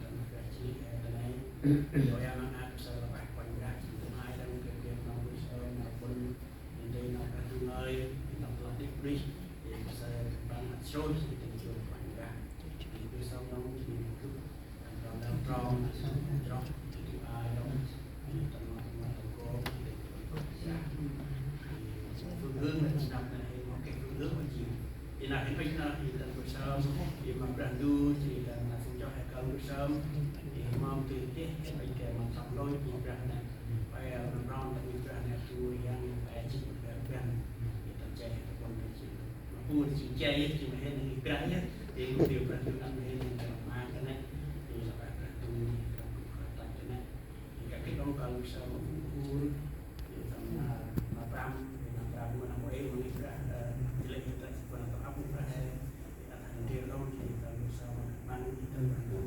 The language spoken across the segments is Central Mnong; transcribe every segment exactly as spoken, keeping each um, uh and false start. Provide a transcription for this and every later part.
tâm Brah jêh ri he ta nây. Yor ma ngai Brah Yêsu lah bah Kôranh Brah jêng tâm ai đăng kơ geh nau Brah Yêsu nau pŭn, ri nau kah ngơi, nau tơlah đĭ brih, ri Brah Yêsu kơpăng ăt srôih jêng tâm jô Kôranh Brah. Ri Brah Yêsu nau jêng tâm trong nau trong, nau trong, jêng tâm ai đăng, ri tâm nau tâm nau gô, ri tâm Kôranh Brah. Ri phương hướng nau jêng nau nây, mâu geh phương hướng ma jêng. Ri nau hên ŭch nau, ri tâm Brah Yêsu, ri ma Brah Ndu, ri tâm nau sông chroh he kơl Brah Yêsu, ri mâu tui tih, ri ŭch geh ma tâm lôch, ri Brah nây, pe ma rom, tâm Brah nây, tu yang, pe jêng Brah Brah, ri tâm che, ri tâm pŭn, ri jêng. Ma bu, ri jêng che, ri jêng ma hên, ri Brah, ri lu điều Brah Ndu ăn ma hên, ri ma ta nây, ri lah Brah Ndu, ri tâm Brah ta nây. Ri kah gĭt đŏng kơl Brah Yêsu ma bu ur, ri tâm nau, nau prăm, ri nau prăm, ma nau ê, ma ngih Brah, ơ, ri lĕ ri ta, ri nau tâm ăp Brah he, ri ăt hăn ndrel đŏng, ri kơl Brah Yêsu ma kơpăng, ri tâm Brah Ndu,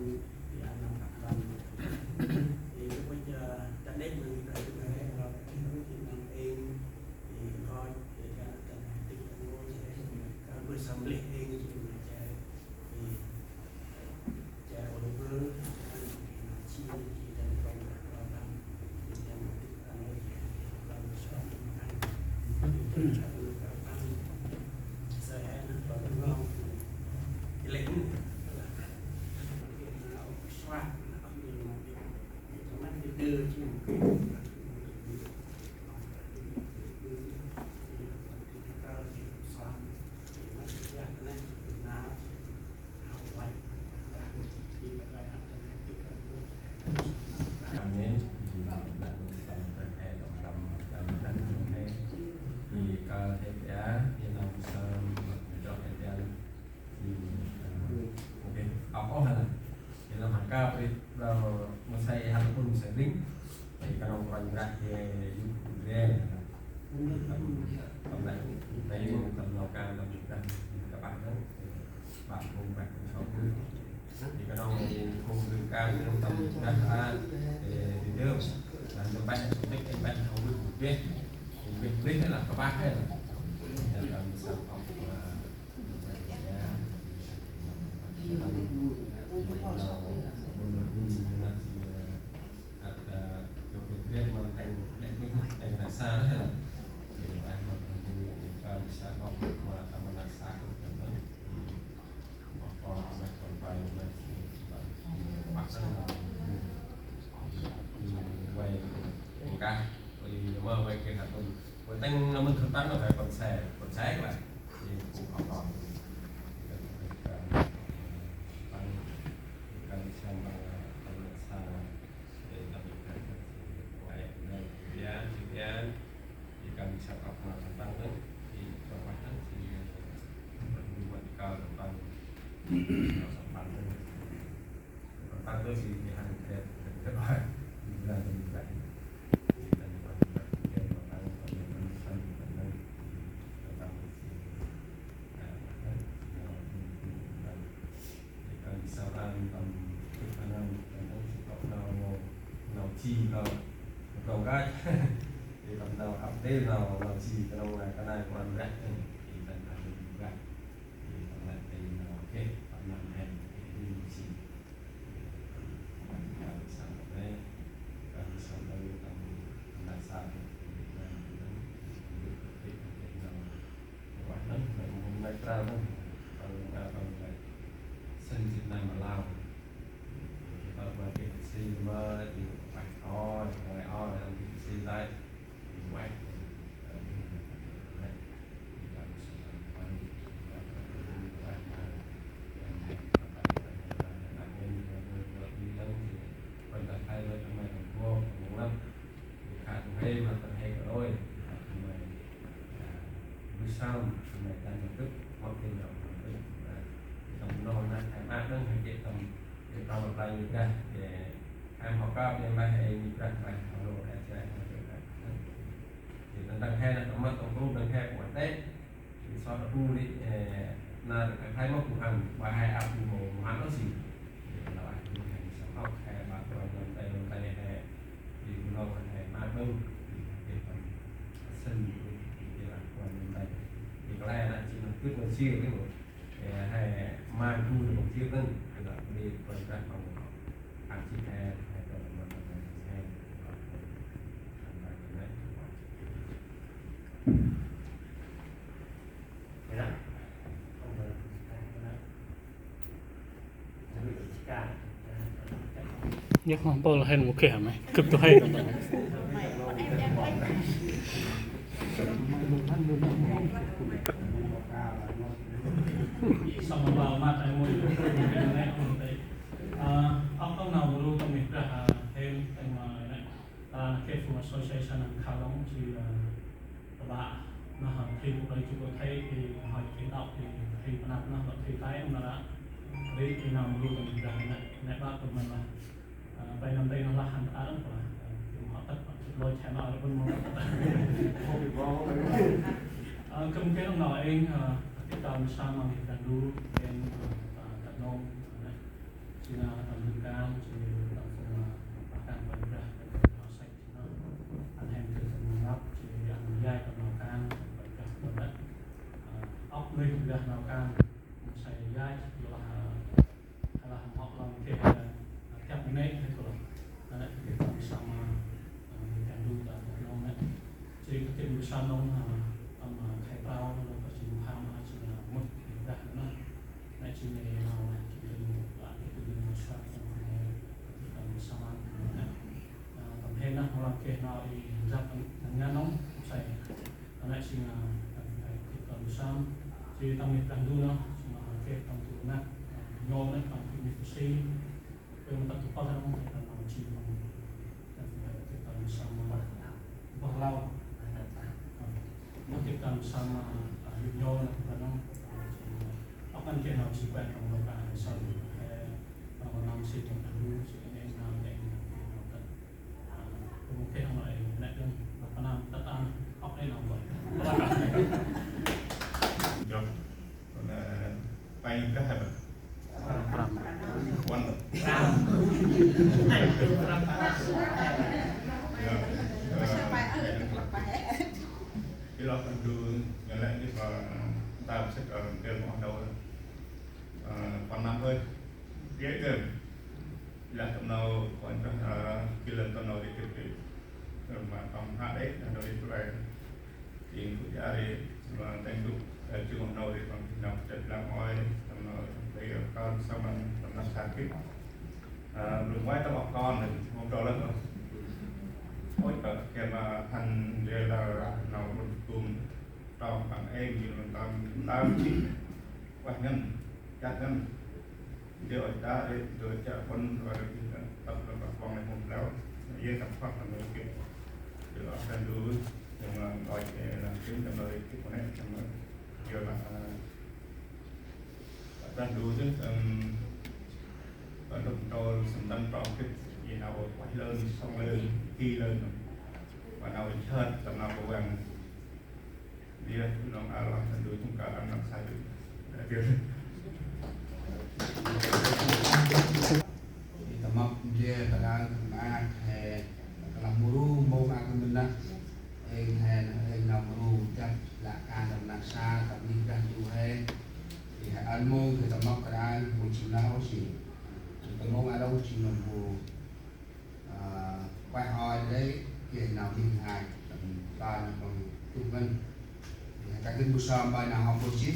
ri ăn nau prăm. Ri kah ŭch, ơ, ta đêch ma ngih Brah Ndu he, ro kah gĭt đŏng, ri nau ê, ri nkoch, ri kah ta nây, tĭk ta nô, ri kơl Brah Yêsu mlih ê, ri nau che, ri Amen. Ri kơl he pia, ri nau sơm, ri drŏ he pia. Ri, ơ, ok, ăp ôh hăn. Ri nau hăn kơp, ri nau mâu say hăn pŭn mâu say ring. Ri kơl nau Kôranh Brah he yŭk ri. Tâm, tâm nây, tâm nau Kan tâm Yuăn Kristô, tâm Yuăn Kristô, tâm Yuăn Kristô, tâm Yuăn Kristô, tâm Yuăn Kristô, tâm Yuăn Kristô, tâm Yuăn Kristô, Nhớ không, bao là hên một kẻ mày. Cực tôi hay. Xong rồi vào mặt em mua. Ơ, ốc tông nào mà lu tâm nghiệp ra, à, thêm, thêm, à, nè. Ta nè, cái Phung Association nè, khao lông, chứ, à, Tơlah nơh, a, thi mục đei chụp thấy thì hỏi cái đọc thì thi panăp nơh, thi tay nơh lah. Ri khi nào mà lu tâm dah nè, nè bác tụi mình là, à, bay năm đây nó là hàng tá lắm, là, à, thì họ tắt, họ chụp lôi channel nó là bên mong. Không bị bó. À, không cái lúc nào anh, à, cái tàu xa mà mình đang đu, anh, à, à, tắt nông, à, nè. Chứ là tâm linh can, chứ tâm linh, à, bác đang quay ra, họ sạch. Ăn hên kơ tâm ngăp, chứ ăn dai tâm nau kan, tâm băt kah tâm băt. Ơ, ŏk nuyh gah nau kan, mâu say dai, lah, lah mâu lŏng kơ, ơ, kiăp nê, kơ lah. Ăn nê kơ tâm sama, ơ, kan du ta nông nê. Chứ kơ tâm sama nông, ơ, tâm, ơ, khai prao, lŏng kơ tâm ham, ơ, chứ mâu gah nê. Nê chứ nê nau nê, chứ nê mâu, ơ, kơ tâm sama, kơ tâm sama nê. Ơ, tâm hên nơh, mâu lŏng kơ nau i rap tâm ngăn nông, say. Ơ, nê sing, ơ, tâm hên kơ tâm sam. Sing tâm hên tâm du nơh, sing, ơ, kơ tâm du nơh, ơ, nô nơh, tâm hên mê si. Kơ mâu tâm du pơh nơh, tâm nau chi tâm, tâm hên kơ tâm sam nơh. Pơh lau. Ơ, mâu kơ tâm sam, ơ, nô nơh, tâm nau. Ơ, sing, ơ, ŏk ăn kơ nau chi quen tâm nau kơ sam. Ơ, tâm nau si tâm du, sing nê nau, nê nau, nê nau. Ơ, mâu kơ nau nê, nê nau, nê nau, tât ăn, ŏk nê nau. Ê, lŏ tâm du, ngăn lĕ ni pa, ta sĭt, ơ, tel mâu nau, ơ, păng năm hơi. Dia tel. Lĕ tâm nau, păng chah, ơ, kĭn lĕ tâm nau di kĭt di. Tâm ma tâm ha đê, tâm nau di tu rai. Ting ku ja ri, ma teng du, ơ, chung nau di păng năm chah lăng oi, tâm nau di, ơ, kon sa măng, tâm nau sa kĭt. Ơ, lu mai tâm ăp kon, mâu trô lĕ. Ôi, ơ, kê ma hăn dê la nau bun tum trong păng êng, jêng lăng tâm, tâm chih. Ueh ngăn, chah ngăn. Dê ôi ta, dê, dê chah pôn, ôi, dê, tâm, tâm, tâm, pôn, lĕ, mâu pleo. Yê tâm phot, tâm, dê, kê. Dê, ôi, tâm du, tâm, ôi, ê, lăng, tâm, tâm, dê, kê, pôn, tâm, dê, lăng, ơ, Ƀă ta du dih, ưm, ƀă lŭk ntôl sâm ntăn trong kĭt, i nau ueh lơn, sŏng lơn, ki lơn. Ƀă nau chơt, tâm nau ƀă wăng. Dia, nong alah ta du chung ka ăn nau sai. Dia. Tâm mâp dia, ta đang, ma, he, ta lah muru, mông ak mên nah. Êng he, êng nau muru, dăp, lăk kan, tâm nau sa, tâm ngih Brah du he. Ê, he ăn mông, ê, tâm mâp kra, mông jêng nau si. Ê, tâm mông a đŏng jêng nau mbu. Ơ, ueh oi dê, ê, nau ngih hai, tâm ba nau păng tuh ngăn. Ê, he ta gĭt mbu sơm ba nau hŏm mbu si.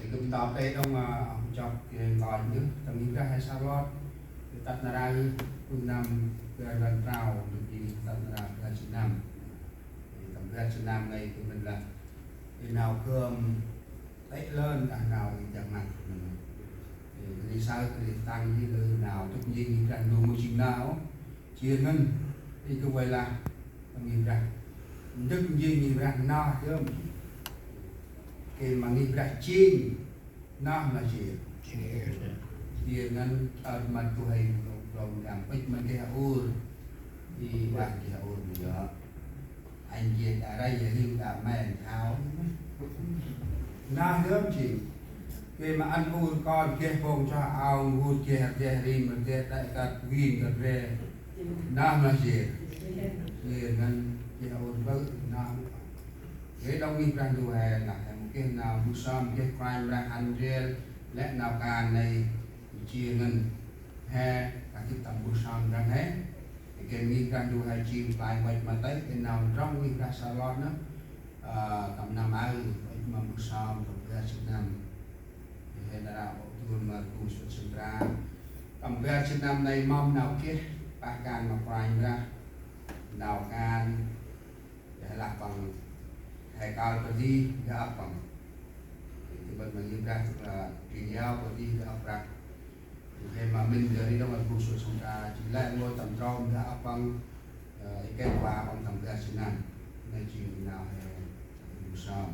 Ê, gâp ntop tê đŏng, ơ, hŏm chok, ê, ngơi nhih, tâm ngih Brah he sa lôt. Ê, tât nar aơ, pơh năm, bar rbăn prao, gâp jêng tât nar aơ, bar jêt năm. Ê, tâm bar jêt năm nây, gâp mĭn lah. Ê, nau kơm, tê lơn đah nau i jăk măt. Ê, kri saơ, kri tăng, i lơn nau, dŭk njêng ngih Brah nô mô jêng nau, jêh ngăn, i kơ vay lah, tâm ngih Brah. Dŭk njêng ngih Brah nau, dơm. Kê ma ngih Brah jêng, nau ma jêh. Jêh ngăn, ơ, măt du hên, lông, lông, dam, pêch ma geh ur. I, wah, geh ur, ma yơk. Anh jêh ta rai yơh hing ta men thao. Nau dơm jêng. Kê ma ăn ur kon geh bông chah ao ngut geh geh rim geh đại kăt vin geh re. Nau ma jêh. Jêh ngăn geh ur bơ̆ nau. Geh đŏng ngih Brah du he lah he mâu geh nau mbu sơm geh Kôranh Brah hăn ndrel lĕ nau kan nây. Jêh ngăn he, kah gĭt tâm mbu sơm ndrăng he. Ê, kê ngih Brah du he jêng play văch ma têh, ê, nau ndrŏng ngih Brah sa lôt nơh. Ơ, tâm năm aơ, văch ma mbu sơm, tâm bar jêt năm. Ê, he ta ra ƀô tuôn ma rpu sŭt sŭt ra. Tâm bar jêt năm nây mâm nau geh, pah kan ma Kôranh Brah. Nau kan, Ê, lah păng he kal pơdi gah ăp păng. Ê, tâm ban ma ngih Brah, ơ, king yao pơdi gah ăp prăk. Ê, he ma mĭn gah ri đŏng ăn bu sôt sông ka, jêng lĕ ngôi tâm trôm gah ăp păng. Ê, ê, kĕ wa păng tâm bar jêt năm. Nây jêng nau he, mbu sơm.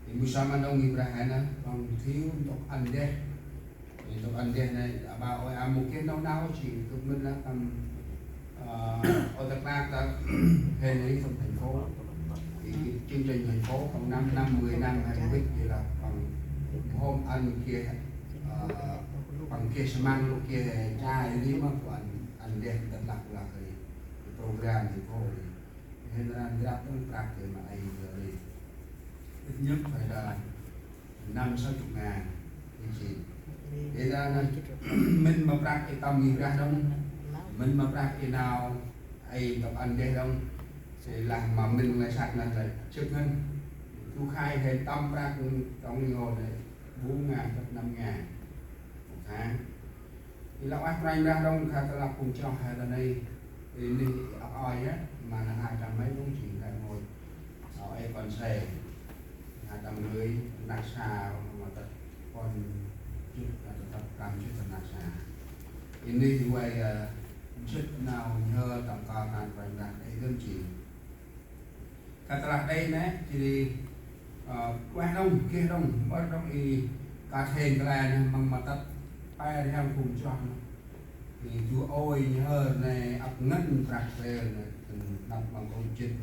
Ê, mbu sơm ăn đŏng ngih Brah he nơh, păng thiu ntŭk ăn deh. Ê, tâm ăn deh nây, aƀaơ ôi, a mâu geh nau nau jêng, gâp mĭn lah tâm, ơ, ôi ta klak ta, hên ri tâm thành phố. Ê, cái chương trình thành phố, trong năm, năm, mười năm, hai mươi, vậy là păng hôm ăn geh, ơ, păng geh xi măng, geh chai ri ma, păng ăn, ăn deh, ta klak lah ri, cái program thành phố ri. Hên ran grăp tâm prăk ri ma ai ri. Ít nhất phải là năm sáu chục ngàn, ê jêh. Ê, đa nơh, mĭn ma prăk ê tâm ngih Brah đŏng, mĭn ma prăk ê nau, ê tâm ăn deh đŏng. Ê lah ma mĭn nglay săk nơh lah jêh ngăn. Du khai hên tâm prăk trong ngôi nây, bốn ngàn, gấp năm ngàn một tháng. Ê lah ueh Kôranh Brah đŏng, khă tơlah phung chroh he ta nây. Ê, nih ăp oi yơh, ma nơh hai trăm mấy đŏng jêng khai ngôi. Ơ, ê, kon se. Hai trăm rưỡi, rnăk sa, ma tât pon jât, ma tât prăm jât rnăk sa. Ê, nih vay, ơ, jât nau nhhơ tâm kơl kan Kôranh Brah, ê, gân jêng. Khă tơlah đei nê, jêh ri, ơ, ueh đŏng, geh đŏng, mƀơr đŏng i, kơt hên kơl e nê, măng ma tât, pe rhiăng phung chroh nê. Ê, du ôi nhhơ nê, ăp ngăn prăk rêl nê, tơm năp măng kông jât nê,